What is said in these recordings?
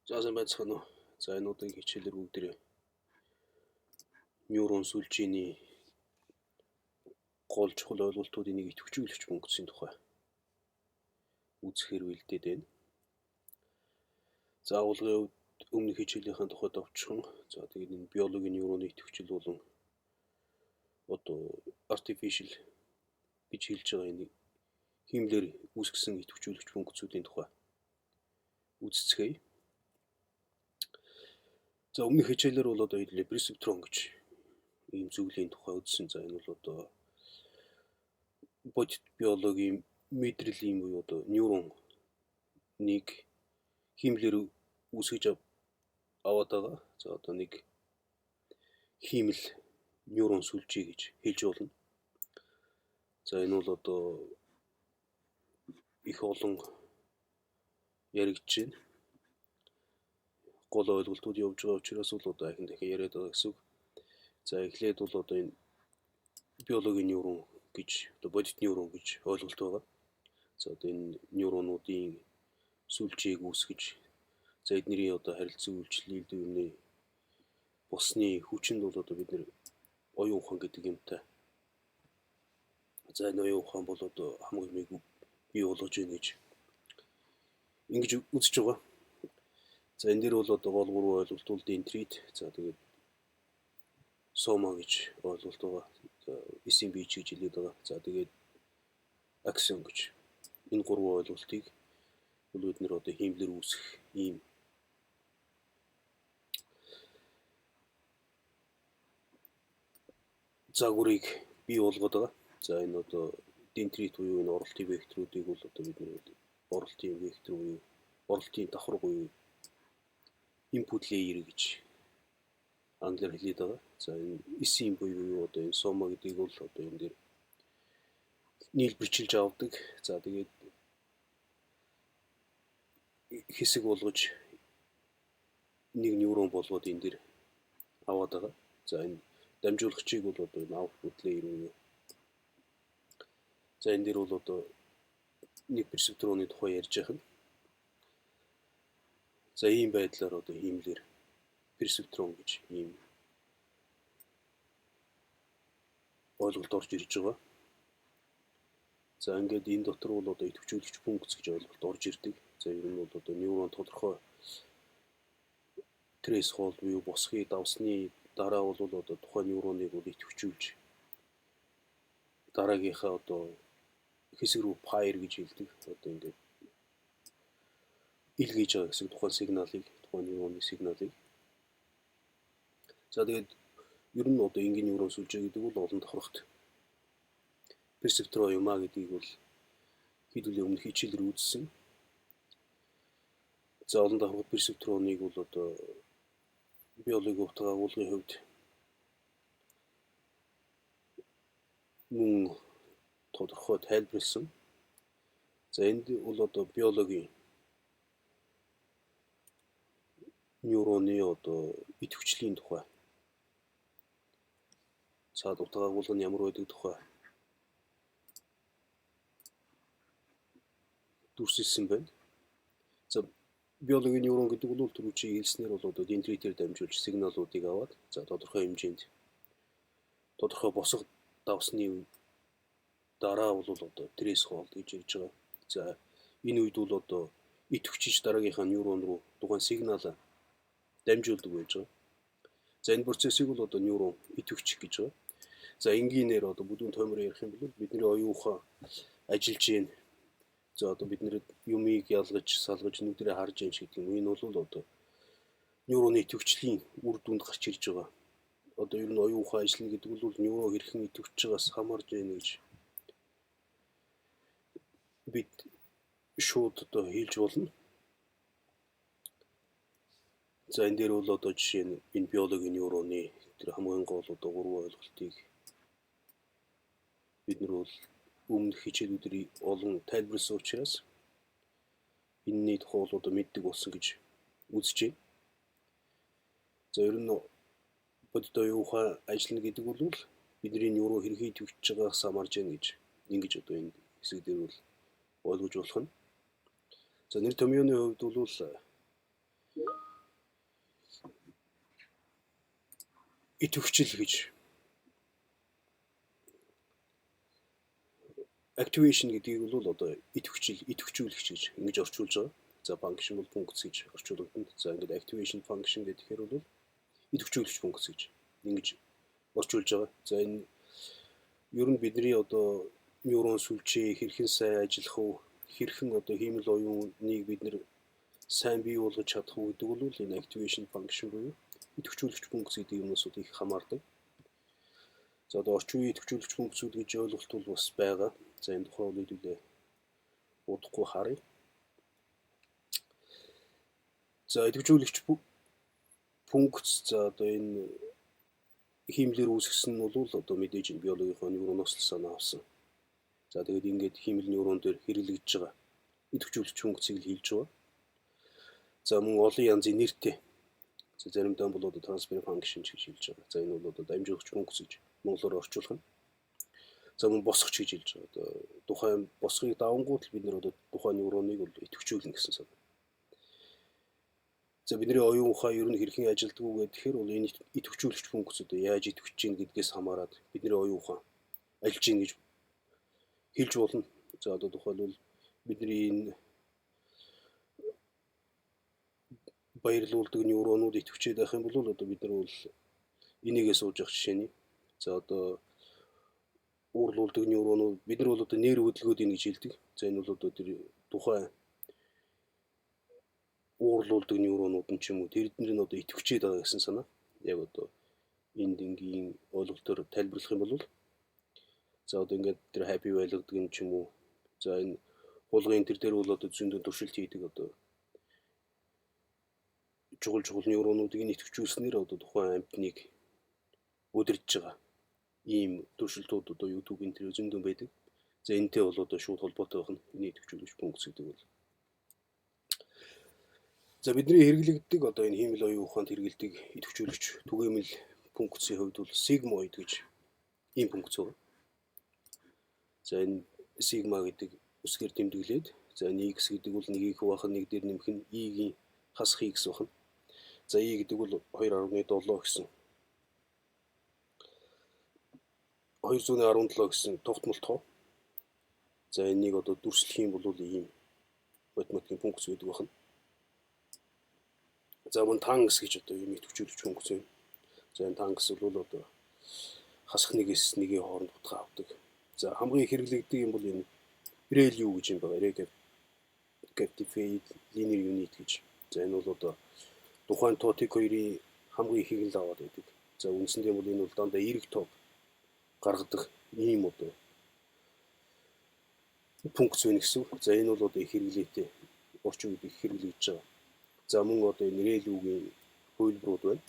За сайн байцгаана уу. За энэ удаагийн хичээлээр бүгдээрээ нейрон сүлжээний гол чухал ойлголтуудын нэг идэвхжүүлэгч функцийн тухай үзэхээр бэлдээд байна. За агуулгын хувьд өмнөх хичээлийнхээ тухай товчхон. За тэгээд энэ биологийн нейроны идэвхжил болон одоо artificial гэж хэлж байгаа энэ хиймлээр үүсгэсэн идэвхжүүлэгч функцүүдийн тухай үзэцгээе. За өмнөх хичээлээр бол одоо хэдүүлээ персептрон гэж ийм зүйлийн тухай үзсэн. За энэ бол одоо бодит биологийн мэдрэлийн буюу одоо нейроныг хиймлээр үүсгэж аваад байгаа. За одоо нэг хиймэл нейрон сүлжээ гэж хэлж болно. За энэ бол одоо их олон яригдж байна. Гол ойлголтууд явж байгаа учраас бол одоо ахин дахин яриад байгаа гэсэн үг. За эхлээд бол одоо энэ биологийн нейрон гэж одоо бодит нейрон гэж ойлголт байгаа. За одоо энэ нейронуудын сүлжээг үүсгэж, за эднэрийн одоо харилцан үйлчлэл юмны бусны хүчинд бол одоо бид нэр оюун ухаан гэдэг юмтай. За энэ оюун ухаан бол одоо хамаг юмыг бий болгож байна гэж ингэж үзэж байгаа. За энэ дээр бол одоо гол гурван ойлголт бол дендрит, за тэгээд сома гэж ойлголт байгаа. За SMBH гэж хэлээд байгаа. За тэгээд аксион гэж энэ гурван ойлголтыг бол бид нэр одоо хиймлэр үүсгэх ийм загварыг бий болгоод байгаа. За энэ одоо дендрит буюу энэ оролтын векторуудыг бол одоо бид нэр оролтын вектор буюу оролтын давхар буюу input layer гэж англиар хэлээд байгаа. За энэ SIM буюу одоо энэ сома гэдгийг бол одоо энэ дээр нийлбэрчилж авдаг. За тэгээд хэсэг болгож нэг нейрон болгоод энэ дээр аваад байгаа. За энэ дамжуулагчийг бол одоо энэ output layer буюу за энэ дээр бол одоо нэг персептроны тухай ярьж байгаа нь. За ийм байдлаар одоо хиймлэр персептрон гэж ийм ойлголт орж ирж байгаа. За ингээд энэ дотор бол одоо идэвхжүүлэгч функц гэж ойлголт орж ирдэг. За ер нь бол одоо нейрон тодорхой threshold буюу босхийг давсны дараа бол одоо тухайн нейроныг бол идэвхжүүлж дараагийнхаа одоо хэсэг рүү fire гэж хэлдэг. Одоо ингээд илгээж байгаа гэсэн тухайн сигналыг, тухайн нейроны сигналыг. За тэгээд ер нь одоо энгийн нейрон сүлжээ гэдэг бол олон давхархт персептрон юм а гэдгийг бол хэдүүлээ өмнөх хичээлээр үзсэн. За олон давхархт персептроныг бол одоо биологийн утга агуулгын хувьд мөн тодорхой тайлбарласан. За энд бол одоо биологийн нейроны одоо идэвхжлийн тухай цаад утга агуулга нь ямар байдаг тухай дүрсэлсэн байна. За биологийн нейрон гэдэг бол түрүүчийн хэлснээр бол одоо дендритээр дамжуулж сигналуудыг аваад за тодорхой хэмжээнд тодорхой босго давсны дараа бол одоо threshold гэж ярьж байгаа. За энэ үед бол одоо идэвхжиж дараагийнхаа нейрон руу тухайн сигнал дамжуулдаг байж байгаа. За энэ процессыг бол одоо нейрон идэвхжих гэж байгаа. За энгийнээр одоо бүдүүн тоймор ярих юм бол бидний оюун ухаан ажиллаж гин. За одоо бид нэр юмыг ялгаж, салгаж нүдэрээ харж гин гэдэг юм. Энэ бол одоо нейроны идэвхжлийн үр дүнд гарч ирж байгаа. Одоо ер нь оюун ухаан ажиллана гэдэг бол нейрон хэрхэн идэвхжиж байгаас хамаарж байна гэж бид шууд одоо хэлж болно. За энэ дээр бол одоо жишээ нь энэ биологийн нейроны тэр хамгийн гол одоо гурван ойлголтыг бид нар бол өмнөх хичээлүүдээр олон тайлбарласан учраас энэний тухай бол одоо мэддэг болсон гэж үзэж байна. За ер нь бодит оюун ухаан ажиллана гэдэг бол бидний нейрон хэрхэн идэвхжиж байгаагаас хамаарж байна гэж ингэж одоо энэ хэсэг дээр бол ойлгож болох нь. За нэр томьёоны хувьд бол Идэвхжил гэж activation гэдгийг бол одоо идэвхжил, идэвхжүүлэгч гэж ингэж орчуулж байгаа. За, function бол функц гэж орчуулагдана. За, ингээд activation function гэхээр бол идэвхжүүлэгч функц гэж ингэж орчуулж байгаа. За, энэ ер нь бидний одоо нейрон сүлжээ хэрхэн сайн ажиллах вэ? Хэрхэн одоо хиймэл оюуныг бид нэр сайн бий болгож чадах уу гэдэг бол энэ activation function буюу идэвхжүүлэгч функц гэдэг юмнаас их хамаардаг. За, одоо орчин үеийн идэвхжүүлэгч функцүүд гэж ойлголт бол бас байгаа. За, энэ тухай бол хэдүүлээ удахгүй харъя. За, идэвхжүүлэгч функц, за, одоо энэ хиймлээр үүсгэсэн нь бол одоо мэдээж энэ биологийн нейроноос л санаа авсан. За, тэгээд ингээд хиймэл нейрон дээр хэрэглэгдэж байгаа идэвхжүүлэгч функцийг л хэлж байгаа. За, мөн олон янзын нэртэй. За, заримдаа бол одоо transfer function гэж хэлж байгаа. За, энэ бол одоо дамжуулагч функц гэж монголоор орчуулах нь. За, мөн босгоч гэж хэлж байгаа. Одоо тухайн босгыг давангуут л бид нэр одоо тухайн нейроныг бол идэвхжүүлнэ гэсэн санаа. За, бидний оюун ухаан ер нь хэрхэн ажилладаг вэ гэхээр бол энэ идэвхжүүлэгч функц одоо яаж идэвхжиж гин гэдгээс хамаарат бидний оюун ухаан ажиллаж гин гэж хэлж болно. За, одоо тухайлбал бидний энэ баярлуулдаг нейронууд идэвхжээд байх юм бол одоо бид нар бол энийгээ сууж явах жишээний. За, одоо уурлуулдаг нейронууд, бид нар бол одоо нерв хөдөлгөөд ийн гэж хэлдэг. За, энэ бол одоо тэр тухайн уурлуулдаг нейронууд нь ч юм уу, тэрэднэр нь одоо идэвхжээд байгаа гэсэн санаа. Яг одоо энд энгийн ойлголтоор тайлбарлах юм бол, за, одоо ингээд тэр happy байлгадаг юм ч юм уу. За, энэ хулгайн тэр дээр бол одоо зөндөө туршилт хийдэг, одоо чухал чухал нейронуудыг нь идэвхжүүлснээр одоо тухайн амьтныг удирдах байгаа. Ийм туршилтууд одоо YouTube-ийн тэр зөндөө байдаг. За, энэтэй бол одоо шууд холбоотой байх нь энэ идэвхжүүлэгч функц гэдэг бол. За, бидний хэрэглэгддэг одоо энэ хиймэл оюун ухаанд хэрэглэдэг идэвхжүүлэгч түгээмэл функцийн хувьд бол sigmoid гэж ийм функц байна. За, энэ sigma гэдэг үсгээр тэмдэглээд, за, энэ x гэдэг бол нэгийг хуваах нь нэг дээр нэмэх нь e-гийн хасах x байна. За, e гэдэг бол 2.7 гэсэн 217 гэсэн тогтмол тоо. За, энэнийг одоо дүрслэх юм бол ийм математикийн функц байдаг байна. За, мөн tanh гэж одоо ийм идэвхжүүлэгч функц байна. За, энэ tanh бол одоо хасах нэгээс нэгийн хооронд утга авдаг. За, хамгийн их хэрэглэгддэг юм бол энэ ReLU гэж юм байна. Rectified Linear Unit гэж. За, энэ бол одоо тухайн тоо тэг хоёрын хамгийн ихийг л аваад байдаг. За, үндсэндээ бол энэ бол дандаа эерэг тоо гаргадаг ийм одоо функц байна гэсэн. За, энэ бол одоо их хэрэглээтэй, орчин үед их хэрэглэгдэж байгаа. За, мөн одоо энэ ReLU-гийн хувилбарууд байна.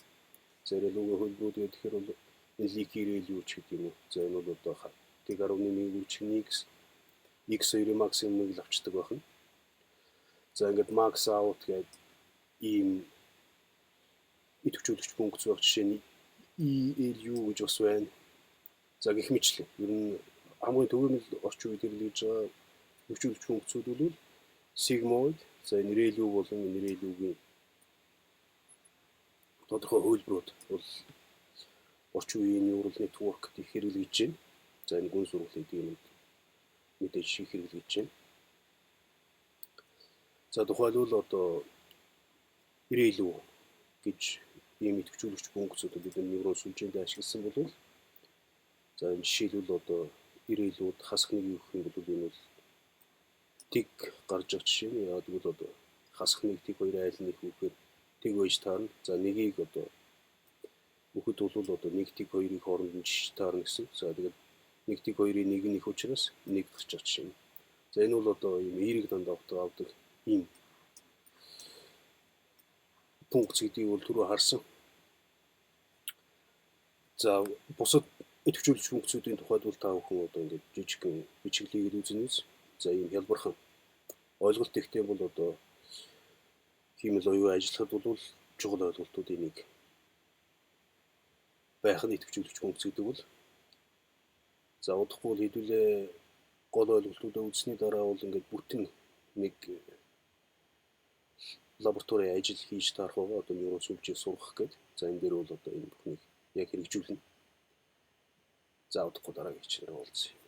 За, ReLU-гийн хувилбарууд гэхээр бол энэ leaky ReLU ч гэдэг юм уу. За, энэ бол одоо тэг 1.1 үчиг x x2-ын максимумыг л авчдаг байна. За, ингээд max out гэдэг ийм идэвхжүүлэгч функц байх, жишээ нь ELU гэж бас байна. За, гэх мэтлэн. Ер нь хамгийн түгээмэл орчин үед хэрэглэж байгаа идэвхжүүлэгч функцүүд бол sigmoid, за, энэ ReLU болон энэ ReLU-гийн тодорхой хувилбарууд бол орчин үеийн neural network-д их хэрэглэгдэж байна. За, энэ гүн сургал гэдэг юм мэдээж их хэрэглэгдэж байна. За, тухайлбал одоо ReLU гэж ийм идэвхжүүлэгч функцүүд бид нейрон сүлжээнд ашигласан бол, за, энэ жишээлбэл одоо ReLU-д хасах нэг өгөх юм бол энэ бол тэг гарч байгаа жишээ нь. Яг тэгвэл одоо хасах нэг тэг хоёр айл нь их өгөхээр тэг байж таарна. За, нэгийг одоо өгөхөд бол одоо нэг тэг хоёрыг хооронд нь жишж таарна гэсэн. За, тэгээд нэг тэг хоёрын нэг нь их учраас нэг гарч байгаа жишээ нь. За, энэ бол одоо ийм эерэг дандаа утга авдаг ийм функц гэдгийг бол түрүү харсан. За, бусад идэвхжүүлэгч функцүүдийн тухайд бол та бүхэн одоо ингээд жижигхэн бичиглэгээд үзнэ. За, ийм хялбархан ойлголт ихтэй бол одоо хиймэл оюун ажиллахад бол чухал ойлголтуудын нэг байх нь идэвхжүүлэгч функц гэдэг бол. За, удахгүй бол хэдүүлээ гол ойлголтуудаа үзсний дараа бол ингээд бүтэн нэг Лабораторийн ажил хийж таарах байгаа, одоо нейрон сүлжээ сургах гээд. За, энэ дээр бол одоо энэ бүхнийг яг хэрэгжүүлнэ. За, удахгүй дараагийн хичээлээр уулзъя.